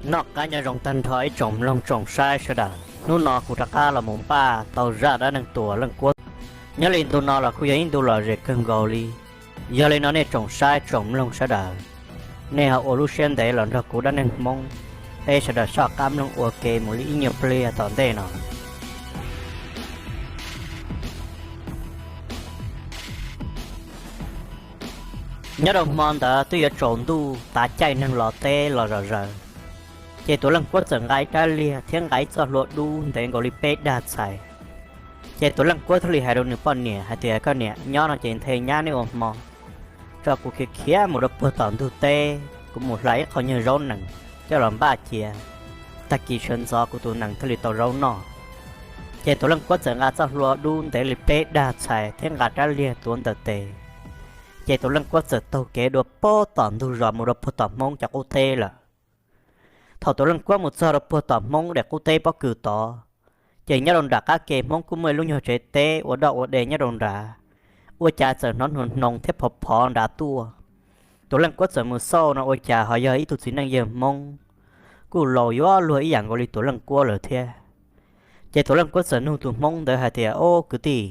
Noj qab nyob zoo tag nrho ib tsoom mloog tsoom saib sawv daws, hnub no kuv rov qab los mus npaj tau zaj dab neeg Tuam Leej Kuab. Nyob li ntu no los kuj yog ib ntu lom zem kawg nkaus li. Yog li no nej tsoom saib tsoom mloog sawv daws, nej ho ua lub siab ntev los nrog kuv dab neeg Hmoob, peb sawv daws soj qab mloog ua ke mus li ib nyuag pliag tom ntej no. Nyob rau hmo ntawd twb yuav tsaus ntuj tav caij neeg los teb los zom zaws, ces Tuam Leej Kuab txawm nqa ib rab liag thiab nqa ib txoj hlua dub ntev nkaus li peb dag txhais. Ces Tuam Leej Kuab thiaj li hais rau nws poj niam hais tias, Koj niam, nyob no ces nthe nyab neb ua hmo, tso kuv khiav khiav mus rau puag tom ntug teb, kuv mus hlais ib qho nyuag zaub nees coj los npaj cia, tag kis sawv ntxov kuv tus nees thiaj li tau zaub noj. Ces Tuam Leej Kuab txawm nqa txoj hlua dub ntev li peb dag txhais thiab nqa rab liag tuav ntawm tes. Ces Tuam Leej Kuab txawm taug kev dua puag tom ntug zos mus rau puag tom Hmoob cov qub teb lawm. Thaum Tuam Leej Kuab mus txog rau puag tom Hmoob daim qub teb pob kws tod, ces nyob rau nram qab ke Hmoob kuj muaj ib lub nyuag tsev teb ua doj ua de nyob rau nrad, ua cas txawm hnov hnoos hnoos thiab phov phov nrad tuaj. Tuam Leej Kuab txawm mus xauj no ua cas ho yog ib tug txiv neej yawg Hmoob, kuj laus yuav luag ib yam nkaus li Tuam Leej Kuab lawm thiab. Ces Tuam Leej Kuab txawm nug tus Hmoob ntawd hais tias, Ob kwv tij,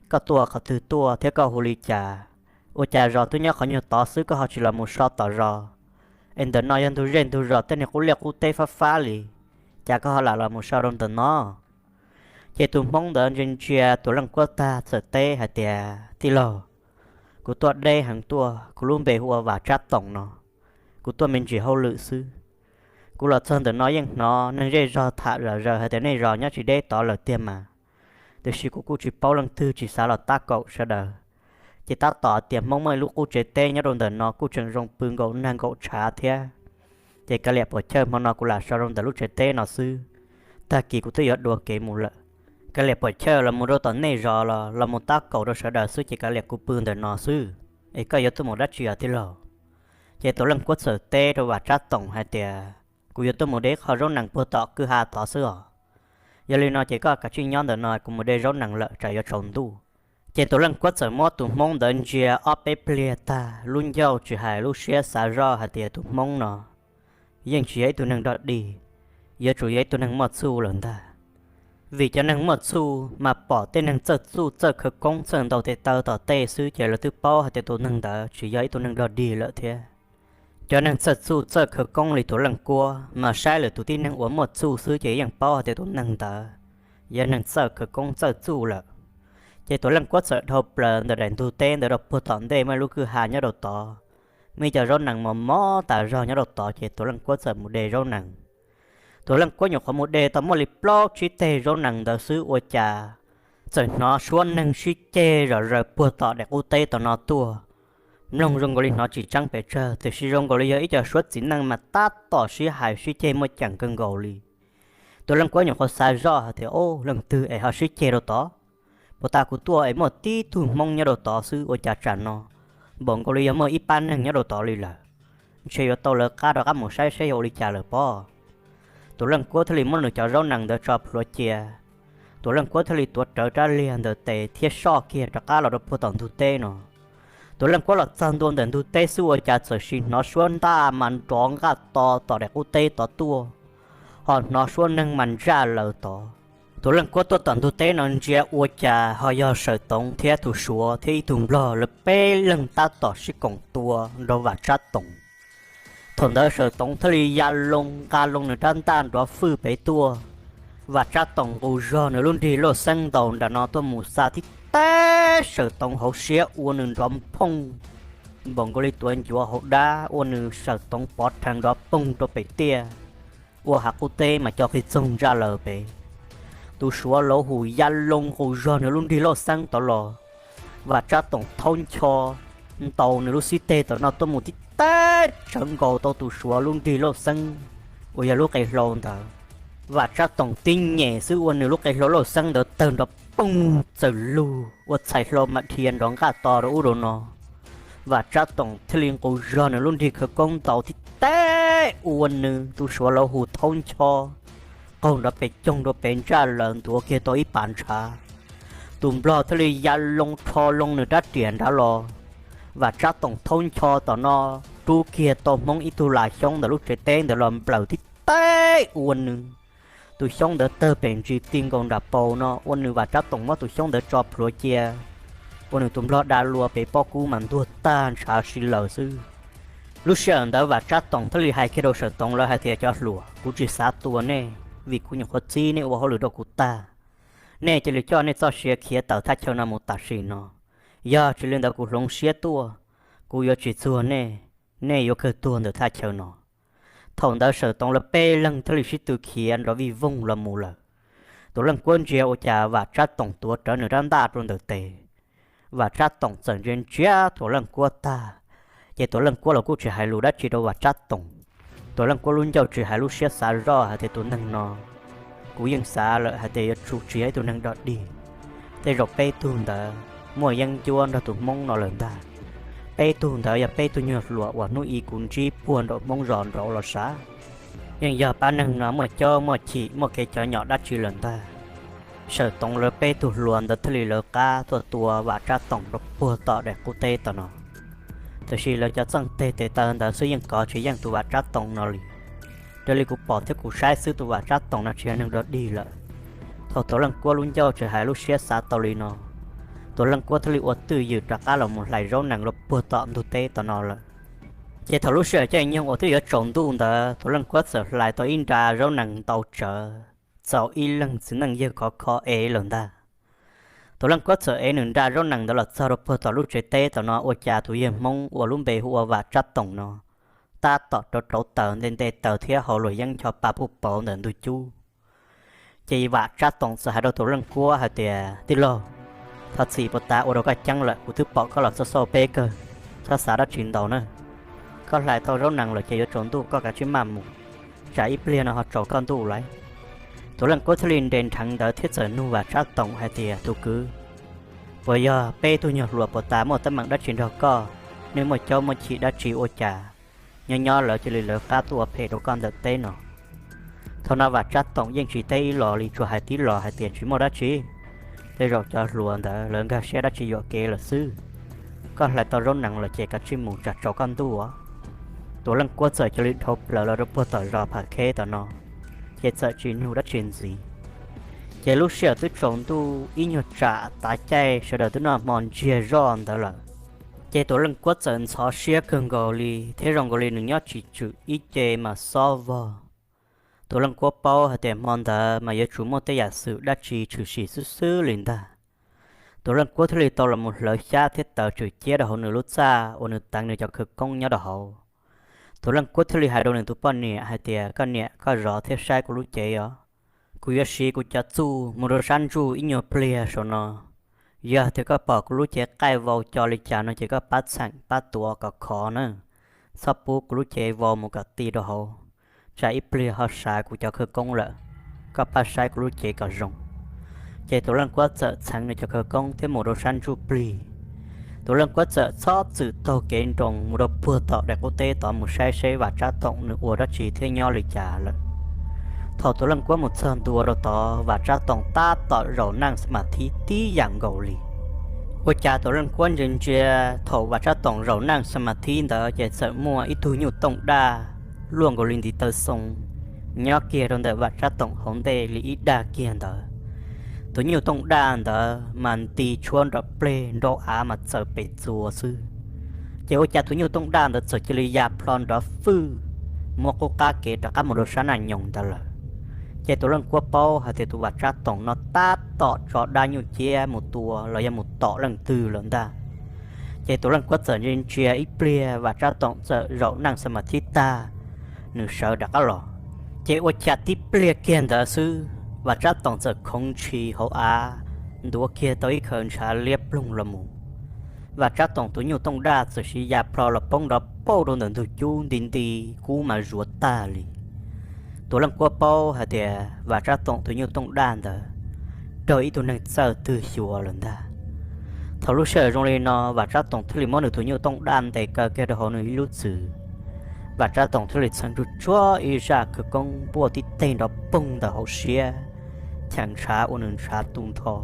koj tuaj qhov twg tuaj thiab koj hu li cas? Ua cas zos twb nyob qhov nyuag tod xwb koj ho tsis los mus so tom zos? Es ntawm no yog ntug zej ntug zos tej niag qub liaj qub teb fab fab li, cas koj ho lam los mus so rau ntawm no? Ces tus Hmoob ntawd ntsia ntsia Tuam Leej Kuab tag txawm teb hais tias, Tij laug, kuv tuaj deb heev tuaj, kuv lub npe hu ua Vam Tsab Toom no, kuv tuaj me ntsis hauj lwm xwb. Kuv los txog ntawm no yeej hnov neeg zej zog tham zom zaws hais tias nej zos nyob tsis deb tod lawm tiag mas, tiam sis kuv kuj tsis paub leej twg tsis xav los tab kaum sawv daws. Ces tab tom tias Hmoob muaj ib lub qub tsev teb nyob rau ntawm no kuj tseem zoo pw nkaum nag nkaum tshav thiab. Ces kav liam puam chawj hmo no kuv lam so rau ntawm lub tsev teb no xwb, tag kis kuv twb yuav dua kev mus lawm. Kav liam puam chawj los mus rau tom nej zos los los mus tab kaum rau sawv daws xwb ces kav liam kuv pw ntawm no xwb, es koj yuav tuaj mus dab tsi os tij laug? Ces Tuam Leej Kuab txawm teb rau Vam Tsab Toom hais tias, Kuv yuav tuaj mus de qho zaub nees puag tom kwj ha tod xwb os. Yog li no ces koj kav tsij nyob ntawm no kuv mus de zaub nees lawm tsam yuav tsaus ntuj. Ces Tuam Leej Kuab txawm muab tus Hmoob ntawd ntsia ob peb pliag tag lub ncauj tsis hais lub siab xav zoj hais tias tus Hmoob no yeej tsis yog ib tug neeg dog dig, yuav tsum yog ib tug neeg muaj txuj lawm ntag. Vim cov neeg muaj txuj mas pom tej neeg txawj txuj txawj khawv koob txawj ntaus tes taw tom tej xwb ces lawv twb paub hais tias tus neeg ntawd tsis yog ib tug neeg dog dig lawm thiab. Cov neeg txawj txuj txawj khawv koob li Tuam Leej Kuab mas saib lwm tus tib neeg uas muaj txuj xwb ces yeej paub hais tias tus neeg ntawd yog neeg txawj khawv koob txawj txuj lawm. Ces Tuam Leej Kuab txawm dhau plaws ntawm daim ntug teb ntawd rau puag tom ntej muaj ib lub kwj ha nyob rau tod, muaj ib co zaub nees mos mos tas zog nyob rau tod ces Tuam Leej Kuab txawm mus de zaub nees. Tuam Leej Kuab nyuam qhuav mus de tau muaj li plaub tsib teg zaub nees ntawd xwb ua cas txawm hnov suab neeg sib ceg zom zaws puag tom daim qub teb tom no tuaj. Mloog zoo nkaus li hnov tsis tseeb pes tsawg tiam sis zoo nkaus li yog ib co suab txiv neej mas tab tom sib hais sib ceg muaj ceem kawg nkaus li. Tuam Leej Kuab nyuam qhuav xav zoj hais tias, Ob, leej twg es ho sib ceg rau tod? Puag ta kuv tuaj es muaj tib tug Hmoob nyob rau tod xwb ua cas tsam no npaum nkaus li yog muaj ib pab neeg nyob rau tod li lawm. Ntshe yuav tau lawv qab rov qab mus saib saib yog ua li cas lawm pob. Tuam Leej Kuab thiaj li muab nws cov zaub nees ntawd tso plhuav cia. Tuam Leej Kuab thiaj li tuav rawv rab liag ntawm tes thiab soj kiag rov qab los rau puag tom ntug teb no. Tuam Leej Kuab los txog ntua ntawm ntug teb xwb ua cas txawm sim hnov suab ntaj mas nrov nqaj to tom daim qub teb tod tuaj, ho hnov suab neeg mas ntsaj laws tod. Tuam Leej Kuab tuaj tom ntug teb no ntsia ua cas ho yog Sawm Toov thiab tus Suav thiab ib tug Nplog lawv peb leeg tab tom sib koom tua nrog Vam Tsab Toom. Thaum ntawd Sawm Toov thiaj li ya loo nqa loo nws rab ntaj nrov fwj pem tuaj. Vam Tsab Toom nqus zog nws lub nrig lauj xeeb ntaus nram no tuaj mus xa tib teg Sawm Toov hauv siab ua nws nrov nphooj npaum nkaus li tuav ncuav hauv dab ua nws Sawm Toov pov rhees nrov poog rau pem tiaj, ua hav qub teb mas co qig txoog ntsaj laws pem. Tus Suav lauj hum ya loo nqus zog nws lub nrig lauj xeeb tod los, Vam Tsab Toom thaub ncho ntaus nws lub xib teg tom no tuaj mus tib teg tsawv nkaus tau tus Suav lub nrig lauj xeeb uas yog lub qe hlau ntawd. Vam Tsab Toom tib nyem xwb ua nws lub qe hlau lauj xeeb ntawd tawg nrov poog txawm lug ua txhais hlau mas dhia nrov nqaj to rau ub rau no. Vam Tsab Toom thiaj li nqus zog nws lub nrig khawv koob ntaus tib teg ua nws tus Suav lauj hum thaub ncho qaug nrov pes coog rau pem ntsaj laws ntuav kiag tau ib pas ntshav. Tus Nplog thiaj li ya loo rho loo nws rab riam nrad los. Vam Tsab Toom thaub ncho tom no rub kiag tau Hmoob ib tug las xyoob ntawm lub tsev teb ntawd los nplawm tib teg ua nws. Tus xyoob ntawd tawg pem ntsis ti nkaus nram paus no, ua nws Vam Tsab Toom muab tus xyoob ntawd tso plhuav cia, ua nws tus nplog da luas pem pob kub mas ntuag tag ntshav si lawm xwb. Lub sij hawm ntawd Vam Tsab Toom thiaj li hais kiag rau Sawm Toov lawv hais tias, Cov hluas, kuv tsis xav tua nej, vim kuv nyuam qhuav txib nej ua hauj lwm rau kuv tag. Nej cia li coj nej txoj sia khiav tawm thaj chaw no mus tam sim no. Yog tsis li ntawd kuv hloov siab tuaj, kuv yuav tsis txuag nej, nej yuav kawg tuag ntawm thaj chaw no. Thaum ntawd Sawm Toov lawv peb leeg thiaj li sib tw khiav nrov vij voog los mus lawm. Tuam Leej Kuab ntsia ua cas Vam Tsab Toom tuav rawv nws rab ntaj rau ntawm tes. Vam Tsab Toom txawm ntsia ntsia Tuam Leej Kuab tag, ces Tuam Leej Kuab los kuj tsis hais lus dab tsi rau Vam Tsab Toom. Tuam Leej Kuab lub ncauj tsis hais lub siab xav zoj hais tias tus neeg no, kuv yeej xav lawm hais tias yuav tsum tsis yog ib tug neeg dog dig. Tej zaum peb tug ntawd muaj yeeb ncuab nrog tus Hmoob no lawm ntag. Peb tug ntawd yog peb tug nyuag hluas uas hnub i kuv ntsib puag nraum Hmoob zos nraud los sav. Yeej yog pab neeg no muaj caub muaj chim muaj kev cov nyom dab tsi lawm ntag. Sawm Toov lawv peb tug hluas ntawd thiaj li lawv qab tuaj tua Vam Tsab Toom rau puag tom daim qub teb tom no. Tiam sis lawv cov txeej teg tes taw ntawd xwb yeej kov tsis yeej tus Vam Tsab Toom no li. Raws li kuv pom thiab kuv saib xwb tus Vam Tsab Toom no tsis yog neeg dog dig lawm. Thaum Tuam Leej Kuab lub ncauj tsis hais lub siab xav tau li no, Tuam Leej Kuab thiaj li ua twj ywm rov qab los mus hlais zaub nees rau puag tom ntug teb tom no lawm. Ces thaum lub sij hawm caij nyoog uas twb yuav tsaus ntuj ntawd Tuam Leej Kuab txawm hlais tau ib nra zaub nees ntau tsawv, txaus ib leeg txiv neej yawg khov kho ev lawm ntag. Tuam Leej Kuab txawm ev nws nra zaub nees ntawd los txog rau puag tom lub tsev teb tom no ua cas tus yawg Hmoob uas lub npe hu ua Vam Tsab Toom no tab tom rauv rauv taws nte nte taws thiab haus luam yeeb ncho pa puj pauv ntawm ntug cub. Ces Vam Tsab Toom txawm hais rau Tuam Leej Kuab hais tias, Tij laug, thov txim puas tas ua rau koj ceeb lawm, kuv twb pom koj los xauj xauj peb kawg, txhob xav dab tsi ntau na. Koj hlais tau zaub nees lawm ces yuav tsaus ntuj koj kav tsij maj mus, tsam ib pliag no ho tsaus koj ntuj lawm. Tuam Leej Kuab thiaj li nres nrheev ntawd thiab txawm nug Vam Tsab Toom hais tias, Tus kwv, puas yog peb tug nyuag hluas puas tas muaj teeb meem dab tsi nrog koj, nej muaj caub muaj chim dab tsi ua cas nyob nyob lawv cia li lawv qab tuaj ua phem rau koj ntawm teb no? Thaum no Vam Tsab Toom yeej tsis teb ib los li, tsuas hais tib los hais tias, Tsis muaj dab tsi, tej zaum cov hluas ntawd lawv nkag siab dab tsi yuam kev lawm xwb. Koj hlais tau zaub nees lawm ces kav tsij mus tsam tsaus koj ntuj. Tuam Leej Kuab txawm cia li dhau plaws los rau puag tom zos Pham Kheb tom no, ces txawm tsis nug dab tsi ntxiv. Ces lub sij hawm twb tsaus ntuj ib nyuag tsam tav caij sawv daws twb noj hmo ntsiag zoj ntawd lawm. Ces Tuam Leej Kuab txawm ntxhov siab kawg nkaus li thiab zoo nkaus li nws nyob tsis tswm ib ce mas xob vog. Tuam Leej Kuab paub hais tias hmo ntawd mas yuav tsum muaj tej yam xwm dab tsi tshwm sim xwb xwb li ntag. Tuam Leej Kuab thiaj li tau los mus hlawv xyab thiab tawv tswm ciab rau hauv nws lub txaj uas nws teev nws cov khawv koob nyob rau hauv. Tuam Leej Kuab thiaj li hais rau nws tus poj niam hais tias, Koj niam, koj zov thiab saib kuv lub cev os. Kuv yuav siv kuv cov txuj mus rau sab ntsuj ib nyuag pliag saum no. Yog tias koj pom kuv lub cev qaij vau co li cas no ces koj pab txheem pab tuav kom khov na. Txhob pub kuv lub cev vau mus kom ti rau hauv, tsam ib pliag ho sav kuv cov khawv koob lawm. Koj pab saib kuv lub cev kom zoo. Ces Tuam Leej Kuab txawm txheev nws cov khawv koob thiab mus rau sab ntsuj plig. Tuam Leej Kuab txawm txhob txwm taug kev nroos mus rau puag tom daim qub teb tod mus saib seb Vam Tsab Toom nws ua dab tsi thiab nyob li cas lawm. Thaum Tuam Leej Kuab mus txog ntua rau tod, Vam Tsab Toom tab tom zaum neej xa ma thib tib yam nkaus li. Ua cas Tuam Leej Kuab ntsia ntsia, thaum Vam Tsab Toom zaum neej xa ma thib ntawd ces txawm muaj ib tug nyuj tooj daj luaj nkaus li ntiv taw xoo nyob kiag rau ntawm Vam Tsab Toom hauv ntej li ib dag kiag ntawd. Tus nyuj tooj daj ntawd mas nti tshuab nrov pleg nrau av mas txawm pes txuas xwb. Ces ua cas tus nyuj tooj daj ntawd txawm cia li ya plho nrov fwj, muab qub qab kev rov qab mus rau sab naj nyoos ntawd lawm. Ces Tuam Leej Kuab paub hais tias tus Vam Tsab Toom no tab tom tso dab nyuj ciab mus tua los yog mus tom leej twg lawm ntag. Ces Tuam Leej Kuab txawm ntsia ntsia ib pliag, Vam Tsab Toom txawm zaum neej xa ma thib tag, nws sawv rov qab los. Ces ua cas tib pliag kiag ntawd xwb, Vam Tsab Toom txawm khoov ntshis hauv av, ntuav kiag tau ib khaws ntshav liab ploog los mus. Vam Tsab Toom tus nyuj tooj daj txawm siv ya plho los poob nrov pauj rau ntawm ntug cub nti nti, kub mas zuav tag li. Tuam Leej Kuab paub hais tias Vam Tsab Toom tus nyuj tooj daj ntawd raug ib tug neeg txawj twg xyuas lawm ntag. Thaum lub sij hawm zoo li no, Vam Tsab Toom thiaj li muab nws tus nyuj tooj daj ntes kaw kiag rau hauv nws ib lub txwm. Vam Tsab Toom thiaj li txheev tsuj tsuag ib zaj khawv koob npuaj tib teg nrov poog ntawm hauv siab, cheem ntshav ua nws ntshav tu nrho.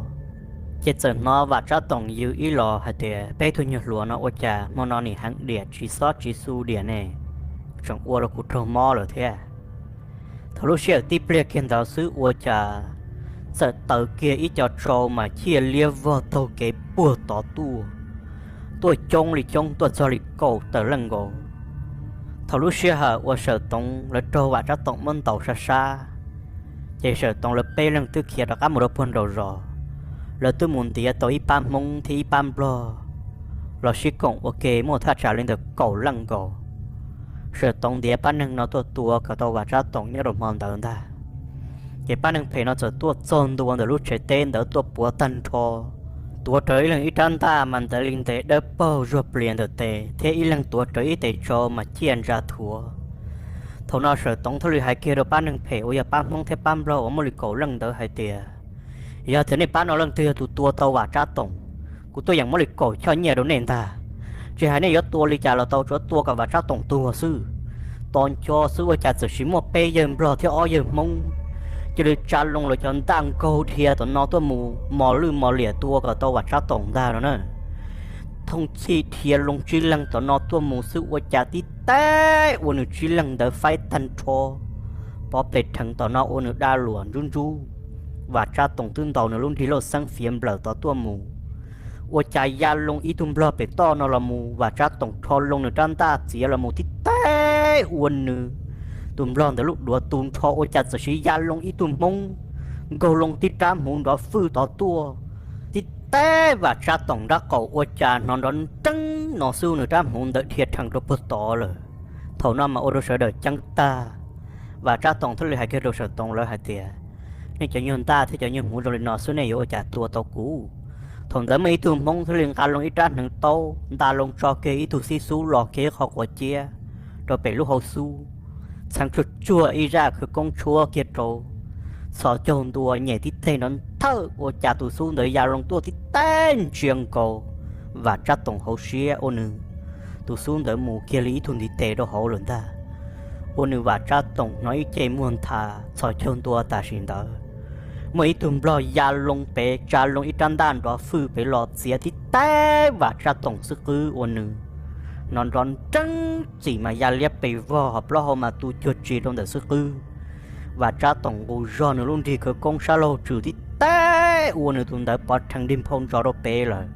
Ces txawm hnov Vam Tsab Toom yws ib los hais tias, peb tug nyuag hluas no ua cas hmo no nim heev diam, tsis xob tsis xu diam ne, tseem ua rau kuv raug mob lawm thiab. Thaum lub sij hawm tib pliag kiag ntawd xwb ua cas txawm taws kiag ib co tsau mas ciaj liab vog taug kev puag tod tuaj, tuaj coob li coob, tuaj txog li kaum tawm leej nkaus. Thaum lub sij hawm uas Sawm Toov lawv raug Vam Tsab Toom muab ntaus sab sab, ces Sawm Toov lawv peb leeg twb khiav rov qab mus rau puag nraum zos. Lawv twb mus ntiav tau ib pab Hmoob thiab ib pab Nplog los sib koom ua ke muaj thaj tsam li ntawm kaum leej nkaus. Sawm Toov ntiav pab neeg no tuaj tua kom tau Vam Tsab Toom nyob rau hmo ntawd ntag. Ces pab neeg phem no txawm tuaj txog ntua ntawm lub tsev teb ntawd tuaj puav tag nrho, tuav rawv ib leeg ib rab ntaj mas ntev li ntev dawb paug zuag plias ntawm tes, thiab ib leeg tuav rawv ib tes tsau mas ciaj ntsa thuav. Thaum no Sawm Toov thiaj li hais kiag rau pab neeg phem uas yog pab Hmoob thiab pab Nplog uas muaj li kaum leej ntawd hais tias, yog tias nej pab no leej twg yog tus tua tau Vam Tsab Toom, kuv tuaj yeem muab li kaum choj nyiaj rau nej ntag. Tsis hais nej yuav tua li cas los tau, tsuav tua kom Vam Tsab Toom tuag xwb. Tos nco xwb ua cas txawm sis muaj peb yawg Nplog thiab ob yawg Hmoob cia li tsa loo lawv cov ntaj nkaug dhia tom no tuaj mus mos lwj mos liam tua kom tau Vam Tsab Toom ntag no na. Thooj txhij dhia loo tsib leeg tom no tuaj mus xwb ua cas tib teb ua nws tsib leeg ntawd faib tag nrho, pov pes rheev tom no ua nws da luam ntsub ntsub. Vam Tsab Toom twb ntaus nws lub nrig lauj xeeb fiav nplawm tod tuaj mus, ua cas ya loo ib tug Nplog pem toj no los mus, Vam Tsab Toom rho loo nws rab ntaj txiav los mus tib teb ua nws tus Nplog ntawd lub duav tu nrho ua cas txawm sis ya loo ib tug Hmoob nkaug loo tib rab hmuv nrov fwj tod tuaj, tib teb Vam Tsab Toom nrab qaum ua cas hnov nrov nreeb no xwb nws rab hmuv ntawd dhia rhees rau puag tod lawm. Thaum no mas ua rau sawv daws ceeb tag. Vam Tsab Toom thiaj li hais kiag rau Sawm Toov lawv hais tias, nej cov nyuag ntaj thiab cov nyuag hmuv zoo li no xwb nej yuav ua cas tua tau kuv? Thaum ntawd muaj ib tug Hmoob thiaj li nqa loo ib rab hneev taub nta loo tso kiag ib tug xib xub los kiag qhov quav ciab rau pem lub hauv xub, txheev tsuag tsuag ib zaj khawv koob tshuab kiag rau, txhos caug ntua nyem tib teg nrov nthawj ua cas tus xub ntawd ya loo tuaj tib teb ntsia nkaus Vam Tsab Toom hauv siab ua nws tus xub ntawd mus kiag li ib tug ntiv tes rau hauv lawm ntag. Ua nws Vam Tsab Toom hnov ib ce muag nthav txhos caug ntua tam sim ntawd, muaj ib tug Nplog ya loo pem tsa loo ib rab ntaj nrov fwj pem los txiav tib teb Vam Tsab Toom xwb qwb ua nws hnov nrov nreeb txim mas ya liab pes vog hos plaub hau mas tu cuag tsi rau ntawm xwb qwb. Vam Tsab Toom nqus zog nws lub nrig khawv koob sab laug tswm tib teb ua nws tus ntawd pov rhees nrig nphau ntsos rau pem lawm.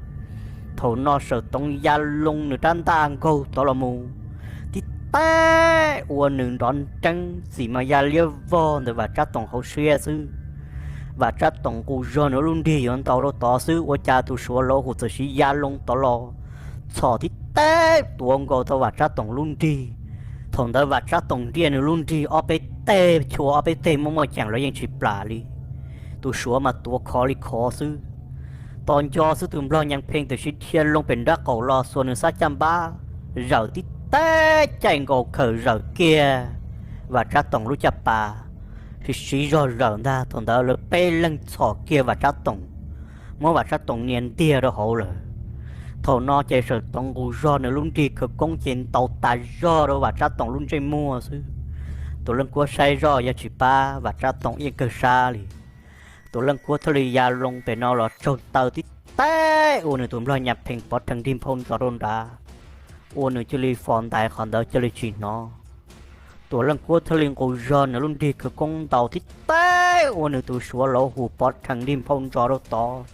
Thaum no Sawm Toov ya loo nws rab ntaj nkaug tod los mus, tib teb ua nws nrov nreeb txim mas ya liab vog ntawm Vam Tsab Toom hauv siab xwb. Vam Tsab Toom nqus zog nws lub nrig yuav ntaus rau tod xwb ua cas tus Suav lauv hum txawm sis ya loo tod los txhom tib teb tuav nkaus tau Vam Tsab Toom lub nrig. Thaum ntawd Vam Tsab Toom nriaj nws lub nrig ob peb teg chua ob peb teg muaj muaj ceem los yeej tsis plam li. Tus Suav mas tuav khov li khov xwb. Tos nco xwb tus Nplog Nyas Pheej txawm sis dhia loo pem nrab qaum los xuas nws xab caj npab zawm tib teb caij nkaus khawm zawm kiag Vam Tsab Toom lub caj pas, siv siv zog zawm ntag. Thaum ntawd lawv peb leeg txhom kiag Vam Tsab Toom, muab Vam Tsab Toom nias ntiag rau hauv lawm. Thaum no ces Sawm Toov nqus zog nws lub nrig khawv koob ces ntaus tas zog rau Vam Tsab Toom lub ntsej muag xwb. Tus leej kuab saib zoj yog tsis pab Vam Tsab Toom yeej kawg sab li. Tus leej kuab thiaj li ya loo pem no los tsaug taw tib teb ua nws tus Nplog Nyas Pheej pov rhees nrig nphau ntsos rau nrad, ua nws cia li fos ntais qhov ntawd cia li tsis hnov. Tus leej kuab thiaj li nqus zog nws lub nrig khawv koob ntaus tib teb ua nws tus Suav lauv hum pov rhees nrig nphau ntsos rau tod.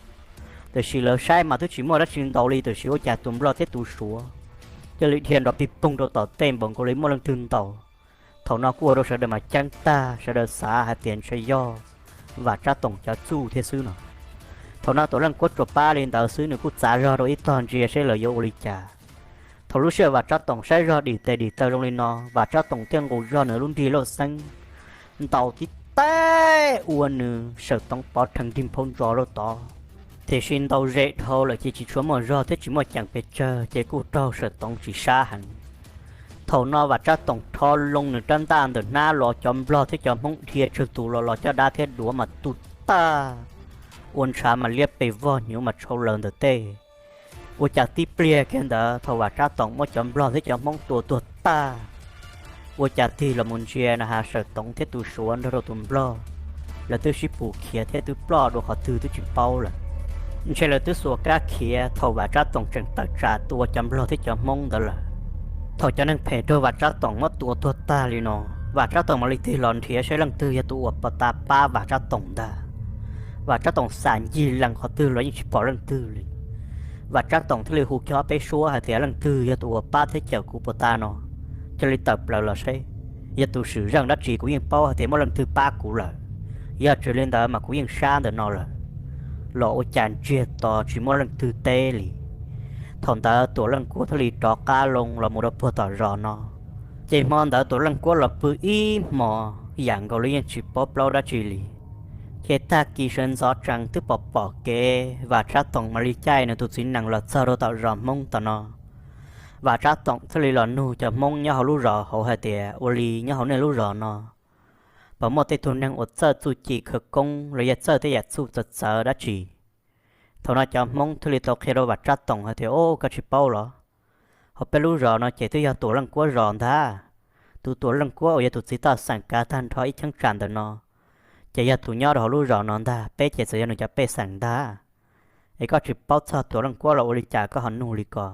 Tiam sis lawv saib mas twb tsis muaj dab tsi ntaus li, tiam sis ua cas tus Nplog thiab tus Suav cia li dhia nrov pig poog rau tom tej npaum nkaus li muaj leej twg ntaus. Thaum no kuj ua rau sawv daws mas ceeb tag, sawv daws xav hais tias ntshe yog Vam Tsab Toom cov txuj thiab xwb no. Thaum no tus leej kuab tsuas pab li ntawd xwb, nws kuj txav zog rau ib tog ntsia seb lawv yuav ua li cas. Thaum lub sij hawm Vam Tsab Toom saib zog dim tes dim taw zoo li no, Vam Tsab Toom thiaj nqus zog nws lub nrig lauj xeeb ntaus tib teb ua nws Sawm Toov pov rhees nrig nphau ntsos rau tod. Tiam sis ntaus ze dhau lawm ces tsis tshua muaj zog thiab tsis muaj ceem pes tsawg ces kuj raug Sawm Toov tsis sab heev. Thaum no Vam Tsab Toom rho loo nws rab ntaj ntawm hnab los cov Nplog thiab cov Hmoob dhia tsawg tus los los caj dab thiab duav mas tu tag, ua ntshav mas liab pes vog hnyuv mas tshau lawm ntawm tej. Ua cas tib pliag kiag ntawd thaum Vam Tsab Toom muab cov Nplog thiab cov Hmoob tua tuag tag, ua cas tig los mus ntsia na has Sawm Toov thiab tus Suav nrog rau tus Nplog, lawv twb sib pus khiav thiab twb ploj dua qhov twg twb tsis paub lawm. Ntshe lawv twb xuas kab khiav thaum Vam Tsab Toom tseem tawm tsam tua cov Nplog thiab cov Hmoob ntawd lawm. Thaum cov neeg phem raug Vam Tsab Toom muab tua tuag tag li no, Vam Tsab Toom mam li tig los nrhiav saib leej twg yog tus uas pos tas pab Vam Tsab Toom ntag. Vam Tsab Toom xam ncig lees qhov twg los yeej tsis pom leej twg li. Vam Tsab Toom thiaj li hu kiag ob peb suab hais tias leej twg yog tus uas pab thiab cawm kuv pos tas no, cia li tawm plaws los seb. Yog tus swm zeej dab tsi kuv yeej paub hais tias muaj leej twg pab kuv lawm. Yog tsis li ntawd mas kuv yeej sab ntawm no lawm. Los ua cas ntsiag to tsis muaj leej twg teb li. Thaum ntawd Tuam Leej Kuab thiaj li rov qab loo los mus rau puag tom zos no. Ces hmo ntawd Tuam Leej Kuab los pw ib hmos yam nkaus li yeej tsis paub plaub dab tsi li. Ces tag kis sawv ntxov tsees twb pom pom kev Vam Tsab Toom mam li caij nws tus txiv nees los txog rau tom zos Hmoob tom no. Vam Tsab Toom thiaj li los nug cov Hmoob nyob hauv lub zos hauv hais tias ua li nyob hauv nej lub zos no puas muaj tej tug neeg uas txawj txuj ci khawv koob los yog txawj tej yam txuj txawv txawv dab tsi. Thaum no cov Hmoob thiaj li tau qhia rau Vam Tsab Toom hais tias o, koj tsis paub los? Hauv peb lub zos no ces twb yog Tuam Leej Kuab zos ntag. Tus Tuam Leej Kuab uas yog tus txiv toj xeem kav tag nrho ib cheeb tsam ntawm no, ces yog tus nyob rau hauv lub zos no ntag, peb ces txawm yog nws cov pej xeem ntag. Es koj tsis paub txog Tuam Leej Kuab los ua li cas koj ho nug li ko?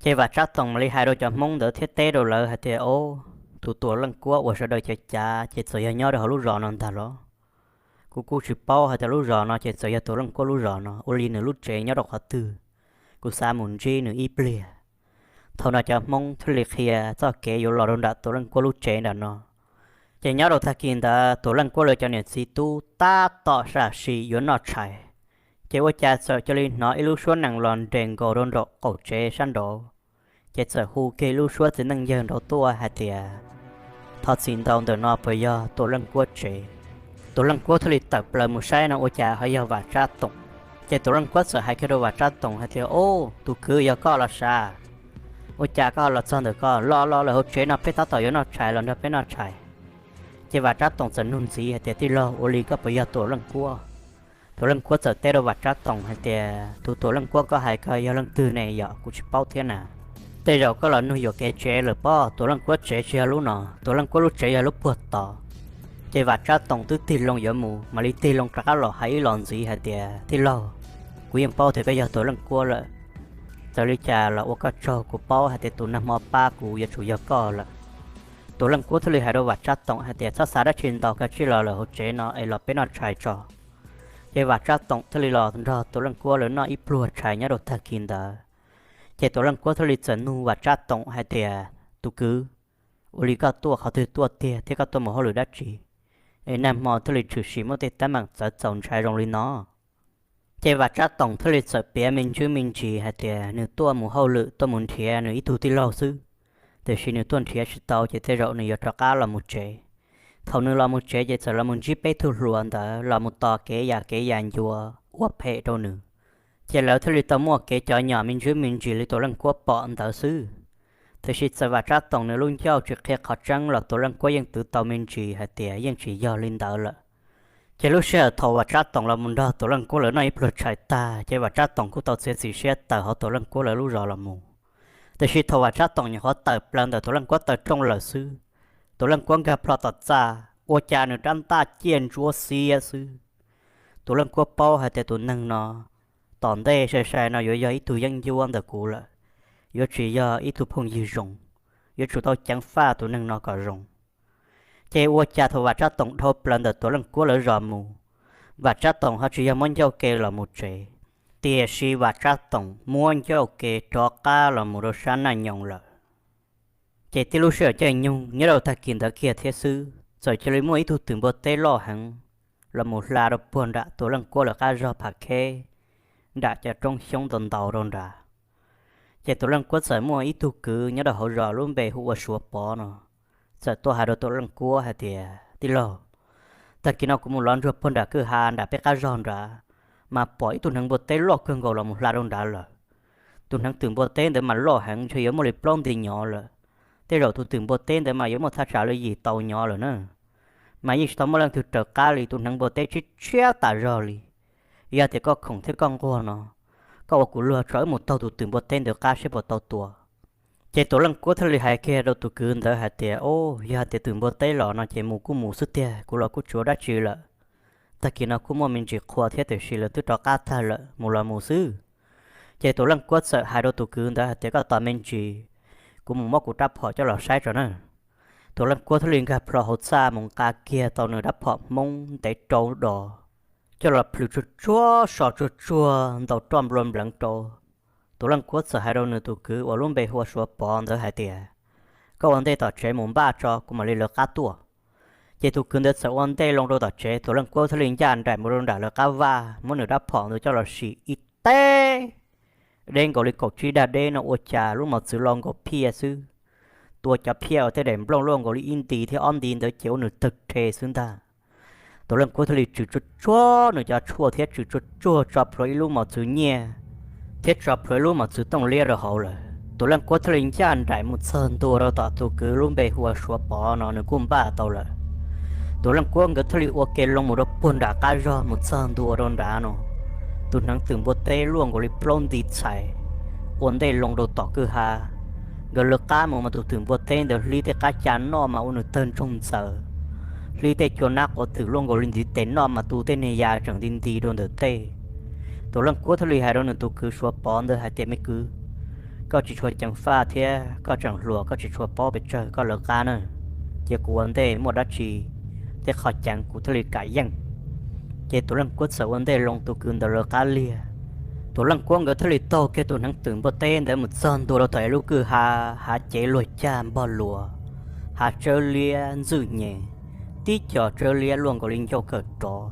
Ces Vam Tsab Toom mam li hais rau cov Hmoob ntawd thiab teb rau lawv hais tias o, tus Tuam Leej Kuab uas sawv daws cav cav ces txawm yog nyob rau hauv lub zos no ntag los? Kuv kuj tsis paub hais tias lub zos no ces txawm yog Tuam Leej Kuab lub zos no, ua li nws lub tsev nyob rau qhov twg, kuv xav mus ntsib nws ib pliag. Thaum no cov Hmoob thiaj li qhia txoj kev yuav los rau nram Tuam Leej Kuab lub tsev nram no. Ces nyob rau tag kis ntawd Tuam Leej Kuab lawv cov niam txiv tub tab tom sam sim yuav noj tshais, ces ua cas txawm cia li hnov ib lub suab nees los nres nkaus rau nraum qaum tsev sab nraud. Ces txawm hu kiag ib lub suab txiv neej yawg nraud tuaj hais tias thov txim ntau, ntawm no puas yog Tuam Leej Kuab tsev? Tuam Leej Kuab thiaj li tawm plaws mus saib no ua cas ho yog Vam Tsab Toom. Ces Tuam Leej Kuab txawm hais kiag rau Vam Tsab Toom hais tias o, tus kwv, yog koj los sav? Ua cas koj ho los txog ntawm ko? Los los, lawm hauv tsev no peb tab tom yuav noj tshais, los nrog peb noj tshais. Ces Vam Tsab Toom txawm nug ntxiv hais tias tij laug, ua li koj puas yog Tuam Leej Kuab? Tuam Leej Kuab txawm teb rau Vam Tsab Toom hais tias tus Tuam Leej Kuab koj hais ko yog leej twg ne yom? Kuv tsis paub thiab na. Tej zaum koj los nug yuam kev tsev lawm pob, Tuam Leej Kuab tsev tsis yog lub no, Tuam Leej Kuab lub tsev yog lub puag tod. Ces Vam Tsab Toom twb tig loo yuav mus mam li tig loo rov qab los hais ib los ntxiv hais tias tij laug, kuv yeej paub tias koj yog Tuam Leej Kuab lawm. Txawm li cas los ua koj tsaug, kuv paub hais tias tus nag hmo pab kuv yuav tsum yog koj lawm. Tuam Leej Kuab thiaj li hais rau Vam Tsab Toom hais tias txhob xav dab tsi ntau, kav tsij los lawm hauv tsev no es los peb noj tshais tso. Ces Vam Tsab Toom thiaj li los nrog Tuam Leej Kuab lawv noj ib pluag tshais nyob rau tag kis ntawd. Ces Tuam Leej Kuab thiaj li txawm nug Vam Tsab Toom hais tias tus kwv, ua li koj tuaj qhov twg tuaj tiag thiab koj tuaj mus hauj lwm dab tsi es nag hmo thiaj li tshwm sim muaj tej teeb meem txawv txaus ntshai zoo li no? Ces Vam Tsab Toom thiaj li txawm piav me ntsis me ntsis hais tias nws tuaj mus hauj lwm tuaj mus nrhiav nws ib tug tij laug xwb, tiam sis nws tuaj nrhiav tsis tau ces tej zaum nws yuav rov qab los mus tsev. Thaum nws los mus tsev ces txawm los mus ntsib peb tug hluas ntawd los mus tos kev yam kev yam ncua ua phem rau nws. Ces lawv thiaj li tau muaj kev cov nyom me ntsis me ntsis li Tuam Leej Kuab pom ntawd xwb. Tiam sis txawm Vam Tsab Toom nws lub ncauj tsis qhia qhov tseeb los Tuam Leej Kuab yeej twv tau me ntsis hais tias yeej tsis yog li ntawd lawm. Ces lub sij hawm thaum Vam Tsab Toom los mus nrog Tuam Leej Kuab lawv noj ib pluag tshais tag ces Vam Tsab Toom kuj tau txiav txim siab tawm hauv Tuam Leej Kuab lawv lub zos los mus. Tiam sis thaum Vam Tsab Toom nyuam qhuav tawm plaws ntawm Tuam Leej Kuab taw rooj lawm xwb, Tuam Leej Kuab nkag plho tom txaj, ua cas nws rab ntaj ciaj ntsuab xiab xwb. Tuam Leej Kuab paub hais tias tus neeg no tom ntej sai sai no yuav yog ib tug yeeb ncuab ntawm kuv lawm, yuav tsis yog ib tug phooj ywg zoo, yuav tsum tau ceev faj tus neeg no kom zoo. Ces ua cas thaum Vam Tsab Toom dhau plaws ntawm Tuam Leej Kuab lawv zos mus, Vam Tsab Toom ho tsis yog muab ncauj ke los mus tsev, tiam sis Vam Tsab Toom muab ncauj ke rov qab los mus rau sab Naj Nyoos lawm. Ces tib lub sij hawm caij nyoog nyob rau tag kis ntawd kiag thiab xwb, txawm cia li muaj ib tug twm npua teb loj heev los mus hla rau puag nram Tuam Leej Kuab lawv qab zog Pham Kheb, nram cov roob xyoob ntau ntau rau nrad. Ces Tuam Leej Kuab txawm muaj ib tug kwv nyob rau hauv zos lub npe hu ua Suav Pov no, txawm tuaj hais rau Tuam Leej Kuab hais tias tij laug, tag kis no kuv mus lov ntsuag puag nram kwj ha nram peb qab zog nrad, mas pom ib tug hneev npua teb loj kawg nkaus los mus hla rau nrad lawm. Tus hneev twm npua teb ntawd mas loj heev, ntshe yuav muaj li plaub nti nyov lawm. Tej zaum tus twm npua teb ntawd mas yuav muaj thaj tsam li yim tau nyov lawm na. Mas yeej tsis tau muaj leej twg raws qab li, tus hneev npua teb tshiab tshiab tas zog li. Yog tias koj khoom thiab koj nquag no, koj ua kuv luag tso wb mus taug tus twm npua teb ntawd qab seb puas tau tua. Ces Tuam Leej Kuab thiaj li hais kiag rau tus kwv ntawd hais tias o, yog hais tias twm npua teb los no ces mus kuj mus xwb tiag, kuv los kuj tsis ua dab tsi lawm. Tag kis no kuj muaj me ntsis qhua thiab tiam sis lawv twb rov qab tag lawm, mus los mus xwb. Ces tus leej kuab txawm hais rau tus kwv ntawd hais tias, koj tos me ntsis, kuv mus muab kuv rab phom coj los saib tso na. Tus leej kuab thiaj li nkag plho hauv txaj mus nqa kiag tau nws rab phom hmoob ntev rau dos, coj los plhws tsuag tsuag so tsuag tsuag ntaus roj nplua npleev rau. Tus leej kuab txawm hais rau nws tus kwv uas lub npe hu ua Suav Pov ntawd hais tias, koj ua ntej tom tsev mus npaj tso, kuv mam li lawv qab tuaj. Ces tus kwv ntawd txawm ua ntej loo rau tom tsev, tus leej kuab thiaj li ncaj nraim mus rau nram lawv qab vaj, muab nws rab phom ntawd coj los sim ib teb deb nkaus li kaum tsib dag deb no ua cas lub mos txwv lo nkaus phiaj xwb. Tua cov phiaj uas tej daim nplooj luaj nkaus li ib nti thiab ob nti ntawd ces ua nws tawg rhe xwb ntag. Tus leej kuab thiaj li tswm tsuag tsuag nws cov tshuaj thiab tswm tsuag tsuag tso plhuav ib lub mos txwv nyiaj thiab tso plhuav ib lub mos txwv tooj liab rau hauv lawm. Tus leej kuab thiaj li ncaj nraim mus txog ntua rau tom tus kwv lub npe hu ua Suav Pov no nws kuj npaj tau lawm. Tus leej kuab nkawd thiaj li ua ke loo mus rau puag nram qab zog mus txog ntua rau nrad no, tus hneev twm npua teb luaj nkaus li plaub nti txhais ua ntej loo rau tom kwj ha. Nkawd lawv qab mus mas tus twm npua teb ntawd hlib tej qab ca noj mas ua nws tawg ntsoog ntxaws, hlib tej cua nab quav twm luaj nkaus li ntiv tes noj mas tu tej niag ya tseem nti nti rau ntawm tej. Tus leej kuab thiaj li hais rau nws tus kwv Suav Pov ntawd hais tias, me kwv, koj tsis tshua ceev faj thiab koj tseem hluas, koj tsis tshua paub pes tsawg, koj lawv qab na, ces kuv ua ntej muaj dab tsi tej qhov ceev kuv thiaj li kam yeej. Ces tus leej kuab txawm ua ntej loo, tus kwv ntawd lawv qab liag. Tus leej kuab nkawd thiaj li taug kiag tus hneev twm npua teb ntawd mus txog ntua rau tom ib lub kwj ha, hav cev luag cag npog luas, hav tsawb liab ntxwj nyem, tib co tsawb liab luaj nkaus li ncauj kawm rov,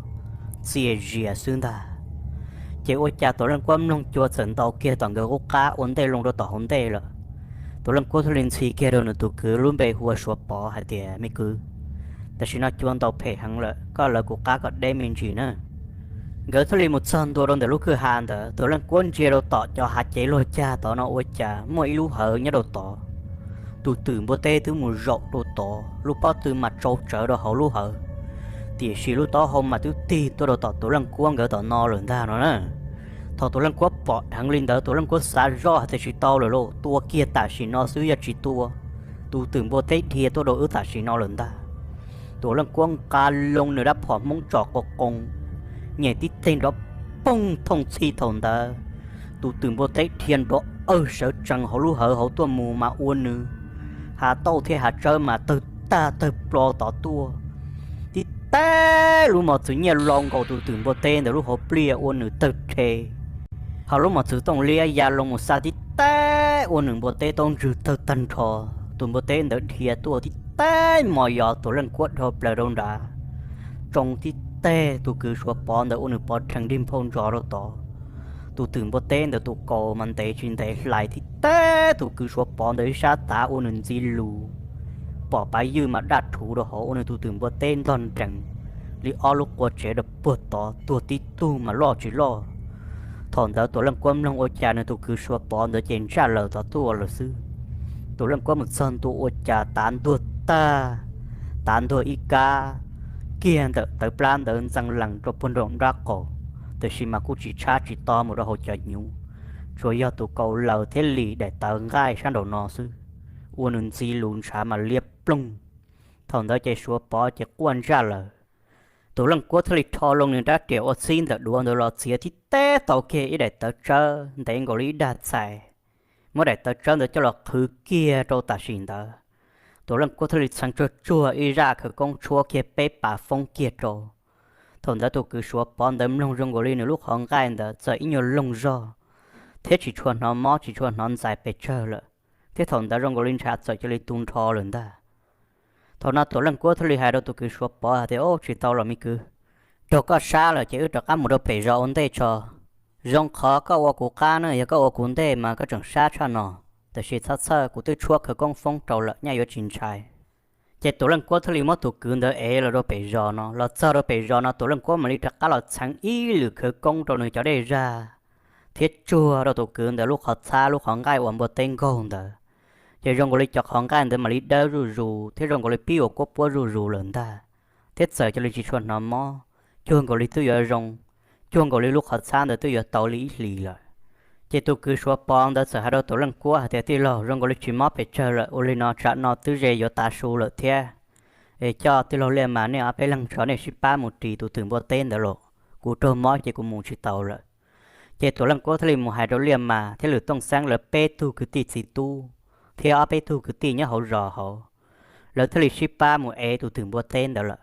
txias zias xwb ntag. Ces ua cas tus leej kuab mloog cua txawm ntaus kiag tom nkawd qub qab ua ntej loo rau tom hauv ntej lawm. Tus leej kuab thiaj li ntxhi kiag rau nws tus kwv lub npe hu ua Suav Pov hais tias, me kwv, tam sim no cua ntaus phem heev lawm, koj lawv kuv qab kom deb me ntsis na. Nkawd thiaj li mus txog ntua rau ntawm lub kwj ha ntawd, tus leej kuab ntsia rau tom cov hav cev luag cag tod no ua cas muaj ib lub hawv nyob rau tod. Tus twm npua teb twb mus zaum rau tod, lub pob tw mas tsau tsawv rau hauv lub hawv, tiam sis lub taub hau mas twb tig tuaj rau tom tus leej kuab nkawd tom no lawm ntag no na. Thaum tus leej kuab pom dheev li ntawd, tus leej kuab xav zoj hais tias tsis tau lawm lauj, tua kiag tam sim no xwb, yog tsis tua, tus twm npua teb dhia tuaj rau wb tam sim no lawm ntag. Tus leej kuab nqa loo nws rab phom hmoob tsom qoo qoo, nyem tib teg nrov poog thooj txhij thaum ntawd, tus twm npua teb dhia nrov awg sawv tsees hauv lub hawv hauv tuaj mus mas ua nws hav tauj thiab hav tsawb mas tawg tag tawg plo tod tuaj. Tib teg lub mos txwv nyiaj lo nkaus tus twm npua teb ntawd lub hauv pliaj ua nws tawg rhe, ho lub mos txwv tooj liab ya loo mus xa tib teg ua nws npua teb taub ntswg tawg tag nrho. Tus npua teb ntawd dhia tuaj tib teg mos yos tus leej kuab dhau plaws rau nrad, tsoo tib teg tus kwv Suav Pov ntawd ua nws pov rhees dig nphau ntsos rau tod. Tus twm npua teb ntawd tus kaus mas ntev tsis ntev hlais tib teg tus kwv Suav Pov ntawd ib sab tav ua nws ntxi lus, pom pav ywj mas daj rhuv rau hauv ua nws tus twm npua teb ntog nrees li ob lub qua tsev rau puag tod tuag tib tug mas loj tsis loj. Thaum ntawd tus leej kuab mloog ua cas nws tus kwv Suav Pov ntawd ces ntsaj laws tod tuaj lawm xwb. Tus leej kuab mus txog ntua ua cas tav ntuag tag, tav ntuag ib kab kiag ntawm tawv plab ntawd ntxees lees rau puag nraum nrab qaum, tiam sis mas kuj tsis tshab tsis to mus rau hauv cov hnyuv, tsuas yog tus kaus laws thiab li daim tawv nqaij sab nraum no xwb, ua nws ntxi lus ntshav mas liab ploog. Thaum ntawd ces Suav Pov ces quaj ntsaj laws. Tus leej kuab thiaj li rho loo nws rab riam ua txhib ntawm duav ntawd los txiav tib teg tau kiag ib daim tawv tsawb ntev nkaus li ib dag txhais, muab daim tawv tsawb ntawd coj los qhwv kiag rau tam sim ntawd. Tus leej kuab thiaj li txheev tsuag tsuag ib zaj khawv koob tshuab kiag peb pas foob kiag rau. Thaum ntawd tus kwv Suav Pov ntawd mloog zoo nkaus li nws lub qhov nqaij ntawd txawm ib nyuag loog zog, thiab tsis tshua hnov mob tsis tshua hnov ntxais pes tsawg lawm, thiab thaum ntawd zoo nkaus li ntshav txawm cia li tu nrho lawm ntag. Thaum no tus leej kuab thiaj li hais rau tus kwv Suav Pov hais tias, o, tsis tau los me kwv, raug koj sab lawm ces wb rov qab mus rau pem zos ua ntej tso. Zoo qhov koj ua kuv qab na, yog koj ua kuv ntej mas koj tseem sab tshaj no, tiam sis txhob txhawj, kuv twb tshuab khawv koob foob rau lawm, nyaj yuav tsis ntshai. Ces tus leej kuab thiaj li muab tus kwv ntawd ev los rau pem zos no. Los txog rau pem zos no tus leej kuab mam li rov qab los txheev ib lwm khawv koob rau nws cov dej zag, thiab tsuag rau tus kwv ntawd lub qhov txhab lub qhov nqaij uas npua teb nkaug ntawd. Ces zoo nkaus li cov qhov nqaij ntawd mam li dawb zuj zus thiab zoo nkaus li pib ua kuab puab zuj zus lawm ntag, thiab txawm cia li tsis tshua hnov mob, cuag nkaus li twb yuav zoo, cuag nkaus li lub qhov txhab ntawd twb yuav tau li ib hlis lawm. Ces tus kwv Suav Pov ntawd txawm hais rau tus leej kuab hais tias, tij laug, zoo nkaus li tsis mob pes tsawg lawm, ua li no tsam no twb ze yuav tav su lawm thiab, Es coj tij laug Liaj Mas nej ob peb leeg tso nej sib pab mus ris tus twm npua teb ntawd los, kuv raug mob ces kuv mus tsis tau lawm. Ces Tuam Leej Kuab thiaj li mus hais rau Liaj Mas thiab Lwm Tooj Xeeb lawv peb tug kwv tij txiv tub thiab ob peb tug kwv tij nyob hauv zos hauv, lawv thiaj li sib pab mus ev tus twm npua teb ntawd lawm.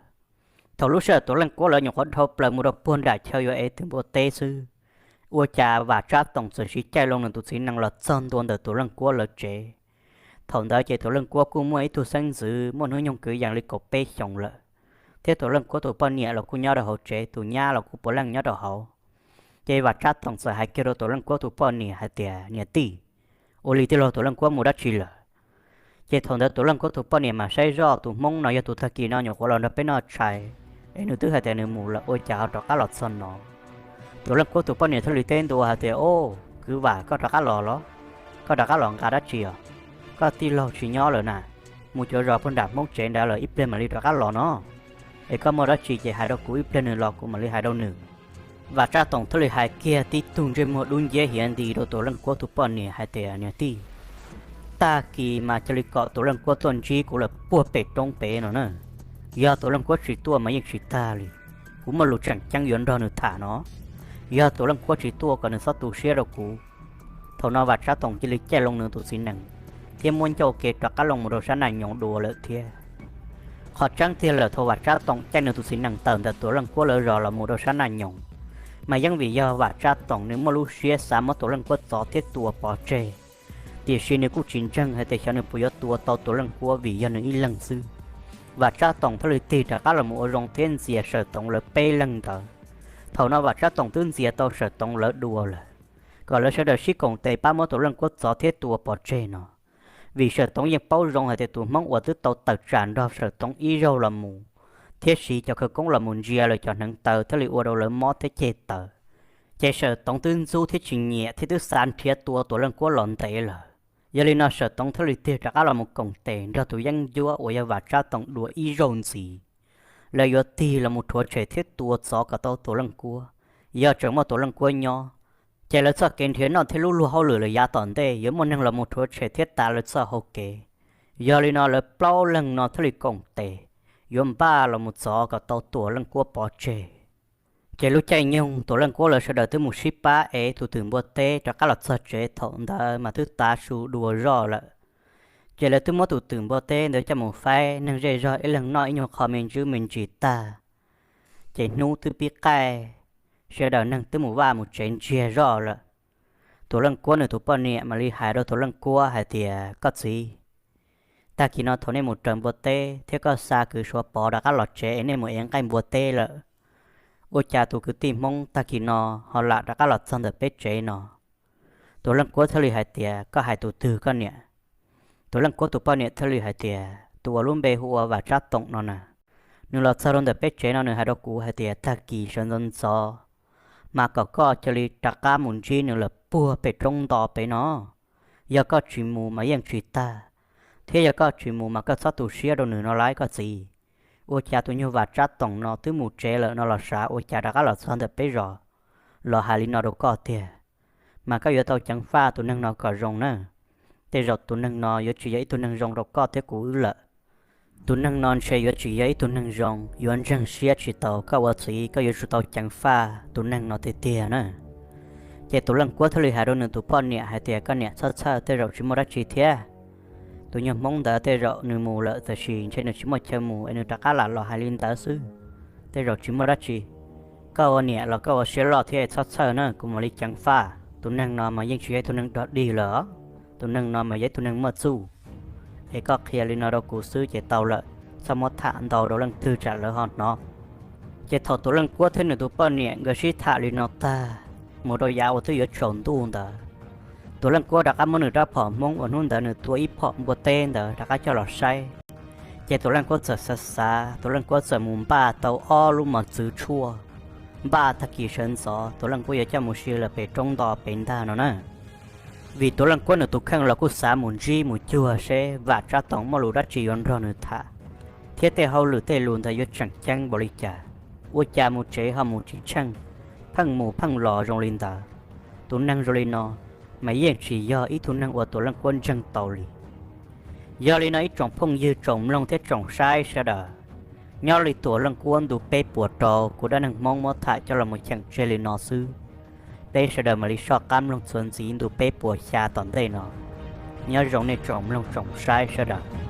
Thaum lub sij hawm Tuam Leej Kuab lawv nyuam qhuav dhau plaws mus rau puag nram chaw yuav ev twm npua teb xwb, ua cas Vam Tsab Toom txawm siv caij loo nws tus txiv nees los txog ntua ntawm Tuam Leej Kuab lawv tsev. Thaum ntawd ces Tuam Leej Kuab kuj muaj ib tug xeeb ntxwv muaj hnub nyoog kwv yees li kaum peb xyoos lawm, thiab Tuam Leej Kuab tus poj niam los kuj nyob rau hauv tsev, tus nyab los kuj puav leej nyob rau hauv. Ces Vam Tsab Toom txawm hais kiag rau Tuam Leej Kuab tus poj niam hais tias, Niam tij, ua li tij laug Tuam Leej Kuab mus dab tsi lawm? Ces thaum ntawd Tuam Leej Kuab tus poj niam mas saib zoj tus hmoob no yog tus tag kis no nyuam qhuav los nrog peb noj tshais, es nws twb hais tias nws mus lawm ua cas ho rov qab los txog no. Tuam Leej Kuab tus poj niam thiaj li teb ntua hais tias, O, kwv Vam, koj rov qab los los? Koj rov qab los nqa dab tsi os? Koj tij laug tsis nyob lawm na, mus cuav zos puag nram hmoob tsev ntawd lawm, ib pliag mam li rov qab los no. Es koj muaj dab tsi ces hais rau kuv, ib pliag nws los kuv mam li hais rau nws. Vam Tsab Toom thiaj li hais kiag tib tug ntsej muag dub nciab hiav nti rau Tuam Leej Kuab tus poj niam hais tias, Niam tij, tag kis mas cia li kom Tuam Leej Kuab tuaj ntsib kuv lawm puag pem roob pem no na. Yog Tuam Leej Kuab tsis tuaj mas yeej tsis tag li. Kuv muaj lus tseem ceeb yuav nrog nws tham no. Yog Tuam Leej Kuab tsis tuaj kom nws txhob tu siab rau kuv. Thaum no Vam Tsab Toom cia li caij loo nws tus txiv nees thiab muab ncauj ke rov qab loo mus rau sab Naj Nyoos dua lawm thiab. Qhov tseeb tiag lawm, thaum Vam Tsab Toom caij nws tus txiv nees tawm ntawm Tuam Leej Kuab lawv zos los mus rau sab Naj Nyoos, mas yeej vim yog Vam Tsab Toom nws muaj lub siab xav muab Tuam Leej Kuab txov thiab tua pov tseg. Tiam sis nws kuj tsis ntseeg hais tias xyov nws puas yuav tua tau Tuam Leej Kuab vim yog nws ib leeg xwb. Vam Tsab Toom thiaj li tig rov qab los mus ua zoo thiab ntxias Sawm Toov lawv peb leeg ntawd. Thaum no Vam Tsab Toom twb ntxias tau Sawm Toov lawv dua lawm, kom lawv sawv daws sib koom tes pab muab Tuam Leej Kuab txov thiab tua pov tseg no. Vim Sawm Toov yeej paub zoo hais tias tus hmoob uas twb tau tawm tsam nrog Sawm Toov ib zaug los mus, thiab siv cov khawv koob los mus ntsia lawv cov hneev taw thiaj li ua rau lawv mob thiab ceg taws. Ces Sawm Toov twb ntxub thiab tsis nyiam thiab twb xav nrhiav tua Tuam Leej Kuab los ntev lawm. Yog li no Sawm Toov thiaj li tig rov qab los mus koom tes nrog tus yeeb ncuab uas yog Vam Tsab Toom dua ib zaug ntxiv. Lawv yuav tig los mus rhuav tshem thiab tua txov kom tau Tuam Leej Kuab. Yog tseem muaj Tuam Leej Kuab nyob, ces lawv txoj kev nrhiav noj thiab lub luag hauj lwm lawm yav tom ntej yuav muaj neeg los mus rhuav tshem thiab tav lawv txoj hau kev. Yog li no lawv plaub leeg no thiaj li koom tes yuav npaj los mus txov kom tau Tuam Leej Kuab pov tseg. Ces lub caij nyoog Tuam Leej Kuab lawv sawv daws twb mus sib pab ev tus twm npua teb rov qab los txog tsev thaum ntawd mas twb tav su dua zoj lawm. Ces lawv twb muab tus twm npua teb ntawd coj mus faib neeg zej zog ib leeg noj ib nyuag qho me ntsis me ntsis tag. Ces hnub twb pib qaij, sawv daws neeg twb mus vaj mus tsev ntsiag zoj lawm. Tuam Leej Kuab nws tus poj niam mam li hais rau Tuam Leej Kuab hais tias, Koj txiv, tag kis no thaum nej mus raws npua teb thiab koj xa kwv Suav Pov rov qab los tsev es nej mus ev nqaij npua teb lawm, ua cas tus kwv tij Hmoob tag kis no ho lam rov qab los txog ntawm peb tsev no? Tuam Leej Kuab thiaj li hais tias, Koj hais tus twg koj niam? Tuam Leej Kuab tus poj niam thiaj li hais tias, Tus uas lub npe hu ua Vam Tsab Toom no na. Nws los txog rau ntawm peb tsev no nws hais rau kuv hais tias tag kis sawv ntxov ntxov mas kom koj cia li rov qab mus ntsib nws lawm puag pem roob nto pem no. Yog koj tsis mus mas yeej tsis tag, thiab yog koj tsis mus mas koj txhob tu siab rau nws no lauj koj txiv. Ua cas tus nyuag Vam Tsab Toom no twb mus tsev lawm no los sav ua cas rov qab los txog ntawm peb zos los hais li no rau koj tiag? Mas koj yuav tau ceev faj tus neeg no kom zoo na. Tej zaum tus neeg no yuav tsis yog ib tug neeg zoo rau koj thiab kuv wb lawm. Tus neeg no ntshe yuav tsis yog ib tug neeg zoo, yuav ntseeg siab tsis tau koj ua txiv, koj yuav tsum tau ceev faj tus neeg no tiag tiag na. Ces Tuam Leej Kuab thiaj li hais rau nws tus poj niam hais tias, Koj niam txhob txhawj, tej zaum tsis muaj dab tsi thiab. Tus nyuag Hmoob ntawd tej zaum nws mus lawm, tab sis ntshe nws tsis muaj chaw mus es nws rov qab lam los hais li ntawd xwb. Tej zaum tsis muaj dab tsi. Koj ua niam los koj ua siab loj thiab, txhob txhawj na, kuv mam li ceev faj. Tus neeg no mas yeej tsis yog ib tug neeg dog dig lawm os. Tus neeg no mas yog ib tug neeg muaj txuj. Es koj qhia li no rau kuv xwb ces tau lawm, txhob muab tham ntau rau leej twg tsam lawv ho hnov. Ces thaum Tuam Leej Kuab thiab nws tus poj niam nkawd sib tham li no tag, mus rau yav uas twb yuav tsaus ntuj ntawd, Tuam Leej Kuab rov qab muab nws rab phom Hmoob uas hnub ntawd nws tua ib phom npua teb ntawd rov qab coj los saib. Ces Tuam Leej Kuab txawm xav xav, Tuam Leej Kuab txawm mus npaj tau ob lub mos txwv tshuaj, npaj tag kis sawv ntxov Tuam Leej Kuab yuav coj mus sia lawm pem roob nto pem ntag no na. Vim Tuam Leej Kuab nws tus kheej los kuj xav mus ntsib mus cuag seb Vam Tsab Toom muaj lus dab tsi yuav nrog nws tham, thiab tej hauj lwm tej lus ntawd yuav tseem ceeb npaum li cas. Ua cas mus tsev ho mus tsis tsheej, pheej mus pheej los zoo li ntawd. Tus neeg zoo li no mas yeej tsis yog ib tug neeg uas Tuam Leej Kuab ntseeg tau li. Yog li no ib tsoom phooj ywg tsoom mloog thiab tsoom saib sawv daws, Nyob li Tuam Leej Kuab ntu peb puas rau kuv dab neeg Hmoob muab tham coj los mus cheem tseg li no xwb. Peb sawv daws mam li soj qab mloog txuas ntxiv ntu peb puas xya tom ntej no. Nyob zoo nej tsoom mloog tsoom saib sawv daws.